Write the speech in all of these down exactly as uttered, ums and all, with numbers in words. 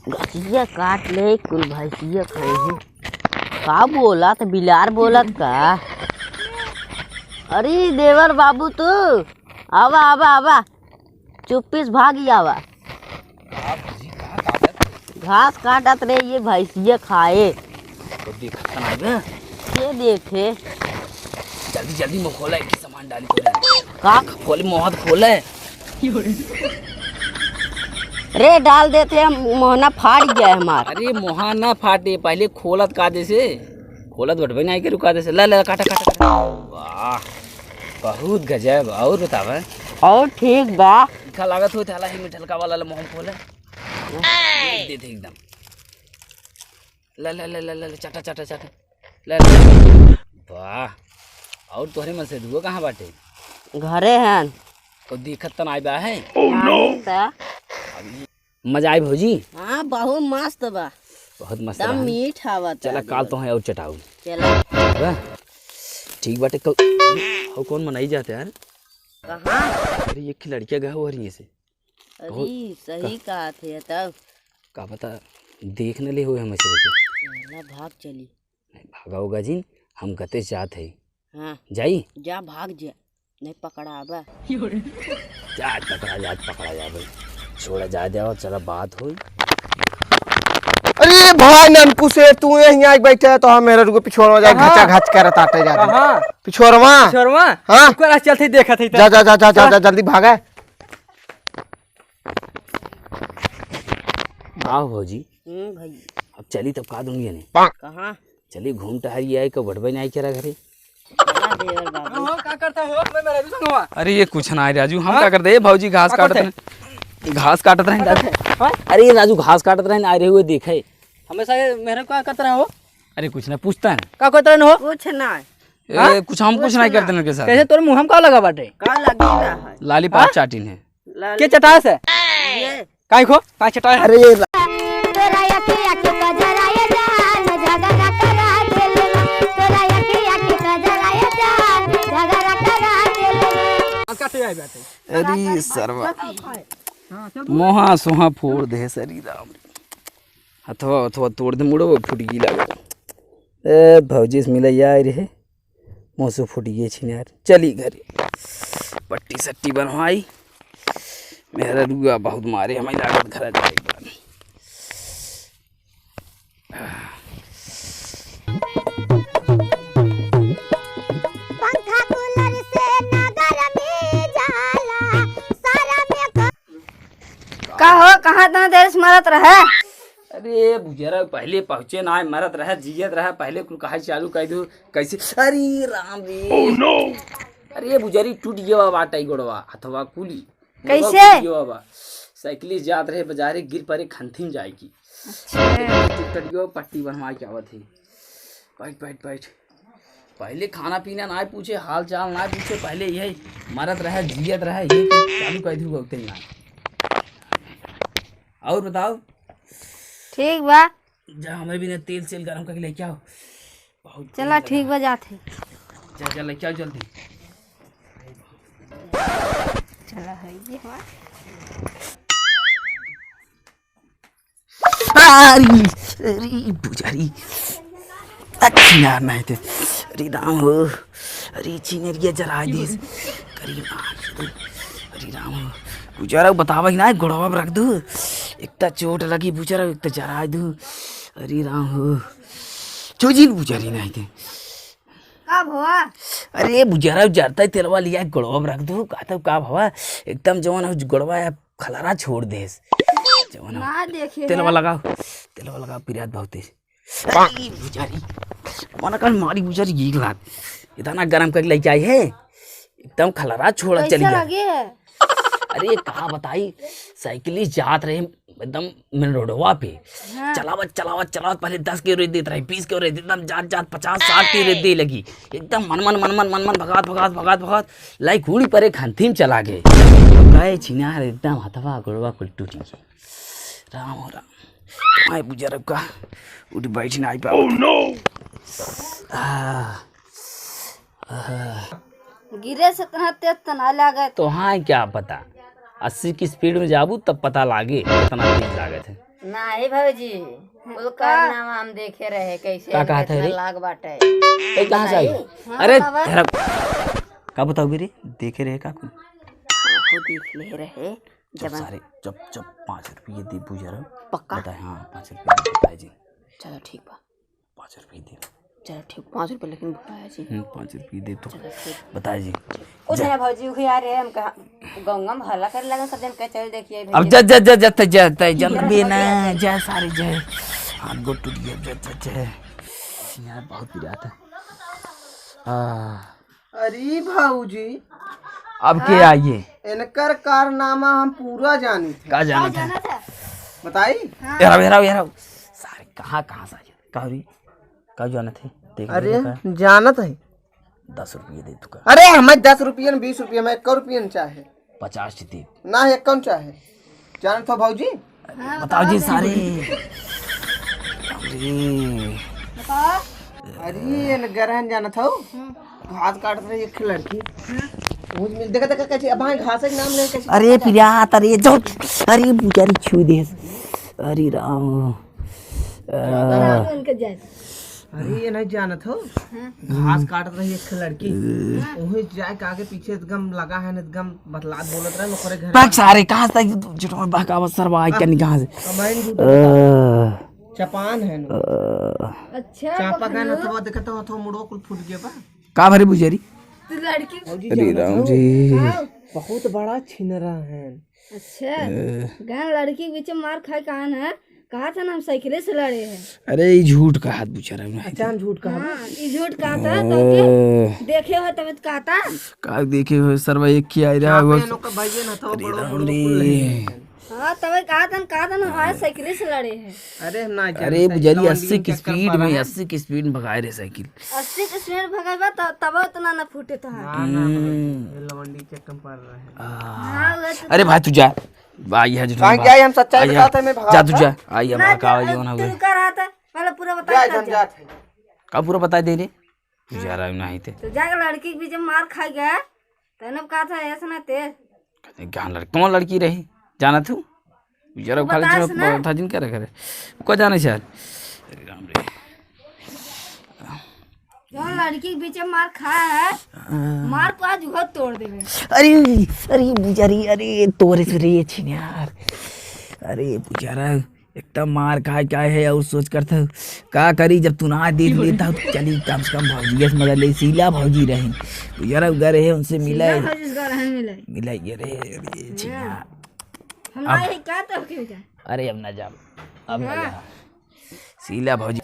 गछिया काट ले, कुल भैंसिया खाई है। का बोलत, बिलार बोलत का? अरे देवर बाबू तू, आवा, आवा, आवा, चुप्पी से भागी आवा। का भौजी, कहाँ काटत? घास काटत रहे, ये भैंसिया खाए। तो देखत त नाई बे। के देखे? जल्दी, जल्दी मुँह खोला, एक ही सामान डाली खोले। का? खोले, मुँह हाथ खोले। रे, डाल देते हम, मोहना फाट गया हमार। अरे, मोहा ना फाटे, पहले खोलत का दे से, खोलत बटबे नाई के रुका दे से। ला, ला, काटा, काटा, काटा। वाह, बहुत गजब। और बतावे? और ठीक बा। तीखा लागत हो, थाला ही मिठलका वाला ले, मोहन खोले। दे दे एकदम। ला, ला, ला, ला, ला, ला, चाटा, चाटा, चाटा। ला, ला। वाह। और तोहरे मन से दुआ कहाँ बाटे? घरे हन। तो दिखत त नाई बा है? Oh, no! नाई त। मजा आई भौजी? हाँ, बहुत मस्त बा। बहुत मस्त एकदम बा। मीठ आवत चला, है काल एकदम। तो है और चटाऊ। चला। बा? ठीक बाटे, कल, हो कौन मनाई जाते यार? कहाँ? अरे, एक लड़किया गया हो रही से। अरे, बहुत सही का- कहा थे तब। का पता, देख न ले हुए हम ऐसे वैसे। चला, भाग चली। नहीं, भागा होगा जिन, हम गते से जात है। हाँ। जाई? जा, भाग जा, नहीं पकड़ाबा। जा, पकड़ा जा, पकड़ा जा भाई। छोड़ा जा दे और चला बात होई। अरे भाई ननकू से, तू यहीं आके बैठे है तो हम मेरे रुको पिछोड़वा जा, कहाँ? घचा घच करत आटे जा। कहाँ? पिछोड़वा। पिछोड़वा? हाँ। ओकरा चलते देखत है जा, जा, जा, जा, जा, चला। जा, जल्दी भागा। आओ भौजी। हम्म, भाई। अब चली तब का दूंगी ने? कहाँ? चली घूम टहरी आई, को बटबे नहीं करा घरे। चला देवर बाबू। हाँ, का करता हो? मैं मेरा भी संगवा। अरे ये कुछ ना है राजू, हम हाँ? का करते? ए भौजी घास का काटत करते? रहे, घास काटत रहे राजू। हाँ? अरे ये राजू घास काटत रहे, आ रहे हुए देखे। हमेशा ये मेरे का करत रहे हो? अरे कुछ ना पूछता है। का करत रहे हो? कुछ ना। ए, हाँ? कुछ हम कुछ कुछ नहीं ना। करते ना के साथ। कैसे तोर मुँह हम का लगा बाटे? का लगी रहा है? लाली पाप हाँ? चाटिन है। लाली के चटास है? ये। काहे खो? काहे चटास है? अरे ये ला- तोरा अखिया के कजरा ये जान, झगड़ा करा देले। तोरा अखिया के कजरा ये जान, झगड़ा करा देले। आज का से आई बात है? अरे सरवा। हाँ, चल। मोहा सोहा फोड़ दे सरी राम। हथवा, हथवा तोड़ दे, मुड़ो फुट गई लगे। ए, भौजी से मिले आए रहे, मुँह से फुट गए छिनार। चली घरे, पट्टी सट्टी बनवाई। मेहररुआ बहुत मारे, हमें लागत घर जाए एक बार। पंखा कूलर से ना गरमी जाला, सारा में क- का हो, कहाँ इतना देर से मरत रहे? अरे बुजरा, पहले पहुँचे ना, मरत रहे, जियत रहे, पहले कुल कहाई चालू कर दू, कैसे? अरे राम रे। Oh no! अरे बुजरी, टूट गया बाटे गोड़वा, हथवा कुली। कैसे? गोड़वा टूट गया बा। साइकिल से जात रहे बाजारे, गिर पड़े खंथी में जाए की। अच्छा। टूट गया, पट्टी बनवा के आवत है। बैठ, बैठ, बैठ। पहले खाना पीना ना पूछे, हाल चाल ना पूछे, पहले यही मरत रहे, जियत रहे, ये कुल चालू कर दू, उतने ना। और बताओ? ठीक बा। जा, हमें भी ना तेल सेल गरम करके लेके आओ। बहुत चला, तेल ठीक लगा। बा, जात है। जा, जा, लेके आओ जल्दी। चला है ये हमार। अरे, अरे, बुझारी। अच्छी यार नहीं थे। अरे राम हो। अरे, चिनरिया जरा दे। अरे राम हो। अरे राम हो। बुझारा बतावा ही ना, गोड़वा में रख दू। इतना चोट लगी बुझारा, इतना जरा दू। अरे राम हो। चोजिन बुझारी नहीं थे। का भवा? अरे बुझारा जरता ही तेलवा लिया, गोड़वा में रख दू। का तो का भवा? एकदम जवन हो गोड़वा है, खलरा छोड़ देस। जवन हो। ना देखे तेलवा है। लगाओ, तेलवा लगाओ, पिरात बहुत तेज। अरे बुझारी, मन कर मारी बुझारी, एक लात। इतना गरम करके लेके आई है, एकदम खलरा छोड़ा कैसे चली गया। लगे है? अरे का बताई, साइकिल ही जात रहे एकदम मेन रोडवा पे। हाँ। चलावत, चलावत, चलावत, पहले दस के रेट देत रहे, बीस के रेट, एकदम जात, जात पचास, साठ के रेट दे लगी। एकदम मन, मन, मन, मन, मन, मन, भगात, भगात, भगात, भगात, लाई घूड़ी पर एक हंथी में चला गए। गए छिनार, एकदम हथवा गोड़वा कुल टूट गए। राम हो राम। आए बुझारा का उठ बैठ ना आई पावत। Oh no! आ, आ। गिरे से इतना तेज तो ना लागत। तो हाँ, क्या पता, अस्सी की स्पीड में जाबू तब पता लागे कितना तेज लागत है। नाही भौजी, हाँ, कुल का? कारनामा हम देखे रहे, कैसे का कहत है इतना रे? लाग बाटे। ए, कहाँ से आई? बताई? हाँ, अरे, बाबा। तेरा का बताओ रे? देखे रहे का कुल? वो देख ले रहे, चुप जवन सारे, चुप, चुप, पाँच रुपये दे बुझा रहा। पक्का? बताए, हाँ, पाँच रुपये दे, बताए जी। चलो, ठीक बा। पाँच रुपये दे। चलो, ठीक, पाँच रुपये लेकिन भुलाया जी। हम्म, पाँच रुपये दे तो। चलो, ठीक। बताए जी। कुछ जा। ना भौजी, उही आ रहे, हम कहा, गंगा में हल्ला करे लगा, सब जन कहे, "चल देखिए अब भैया।" जा, जा, जा, जा, जा, जा, जल बे ना, जा सारे जा। हाथ गोड़ टूट गया, जा, जा, जा। यार, बहुत पिरात है। आ। अरे भौजी, अब के हाँ? आइए? इनकर कारनामा हम पूरा जानी थे। का जानत है? बताई? हाँ। एराव, एराव, एराव। सारे कहाँ, कहाँ से आइए? का हो रही? का जानत है? देख अरे, ले का। जानत है। दस रुपये दे तू का। अरे, हमें दस रुपये न, बीस रुपये, हमें एक रुपये न चाहे। पचास दे। ना, एक कौन चाहे? जानत हो भौजी? हाँ, बताओ जी सारे। अरे। बताओ। अरे, ये न गरहन जानत हो? हम्म। घास काटत रही एक लड़की। हम्म। वो मिल, देखा, देखा, कैसे, अब हाँ, घास के नाम ले, कैसे अरे, पिरात, अरे, जो, अरे, बुझारी छू दे। अरे राम। आ। उनके जाए। अरे, ये नहीं जानत हो? हाँ। घास काटत रही एक लड़की। हाँ। वही जाए के आगे पीछे एकदम लगा है, एकदम बतलात बोलत रहे, ओकरे घर। बक सारे, कहाँ से तू जुटवा बहकावत सरवा, आई कनी कहाँ से? कमाइन जूता। अ। चपान है न। अ। अच्छा, चापा का न बबलू। थवा देखत हो, थवा मुड़वा कुल फूट गया बा। का भरे बुझारी? तू लड़की भौजी अरे जानत राम हो? जी। हाँ। बहुत बड़ा छिनरा है। अच्छा, ए। गन लड़की के बीच में मार खाए कहा ना, कहा था ना हम साइकिले से लड़े हैं। अरे, ई झूठ कहा बुझा रहा है। अच्छा, हम झूठ कहा। हाँ, ई झूठ कहा था, तो के ए। देखे हो तब तो कहा था। का देखे हो सरवा, एक ही आए रहा चापे बस। लोग का भाई ना था, अरे बड़ो राम बड़ो रे। कुल रहे हैं। हाँ, तब कहा था, कहा था ना, हमारे साइकिले से लड़े हैं। अरे, हम ना अरे, जानते, बुझारी लौंडी अस्सी के चक्कर speed पड़ा में, है। अस्सी के speed में भगाए रहे साइकिल। अस्सी के speed भगाए बा, त-, तब इतना ना फूटे तो है। ना, ना, हम्म। ये लौंडी चक्कर पड़ रहा है। आ, हाँ, वो तो अरे भाई, तू जा। भाई, यहाँ जो कहाँ बात क्या है, हम सच्चाई आई है। बताते हैं, मैं जा, तू भगाता। जा। आई है, ना, भड़कावा ना, जो ना तू हुए। कर रहा था, पहले पूरा बता जा, दे, हम जा। जाते हैं। का पूरा बता दे रे? तू जा रहा है, ना ही ते। तो जाके लड़की के बीच में मार खा गया, तो इन्हें कहा था, ऐसा ना ते। कहाँ लड़की, कौन लड़की रही? जाना तू? जरा खाली बतास ना। था जिनका रखे रहे। को जाने से यार। अरे राम रे। जौन लड़की के बीच में मार खाया है, हाँ। मार को आज उहो तोड़ देवे। अरे, अरे, बुझारी, अरे, तोरे से रे छिनार। अरे, बुझारा, एकदम मार खाए क्या है और सोच कर था, का करी जब तू ना दे देता हो, तो चली कम से कम भौजी से मदद ले, शीला भौजी रही। बुझारा घर है, उनसे मिला शीला है। भौजी से घर है, मिला है। मिला ये रे, अरे, छिनार। हम अब ना ये क्या तो क्यों क्या? अरे, अब ना जाओ, अब ना हाँ। जाओ। शीला भौजी।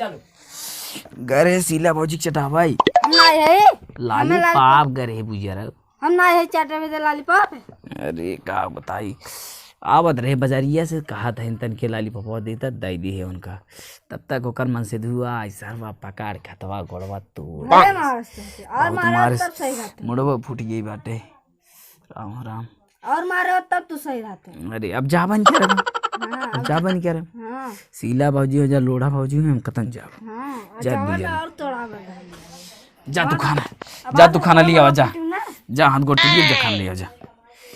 गरे शीला भौजी के चटावाई। हम ना है। हमें लाली लाली पाप गरे बुझारा। हम ना है चाटे में दे लाली पाप। अरे का बताई, आवत रहे बजरिया से, कहा था इनतन के लाली पापा देता, दे दी है उनका। तब तक ओकर मन से धुआ, आई सरवा पकड़ खतवा गोड़वा तोड़। अरे मारस तो, और बहुत मारे मारस। तब सही रहते। मुड़वा फूट गई बाटे। राम राम। और मारे हो तब तू सही रहते। अरे, अब जाबन करब। हाँ, अब अब जाबन करब। हाँ। शीला भौजी हो जा, लोढ़ा भौजी हो, हम कतन जाब। हाँ, जा जाओ बुझा। ना और तोड़ा बना। जा तू और खाना, अब जा आज तू खाना और ले आवा, जा। रोटी ना। जा, हाथ गोड़ टूट गया, जा खाना ले आ, जा।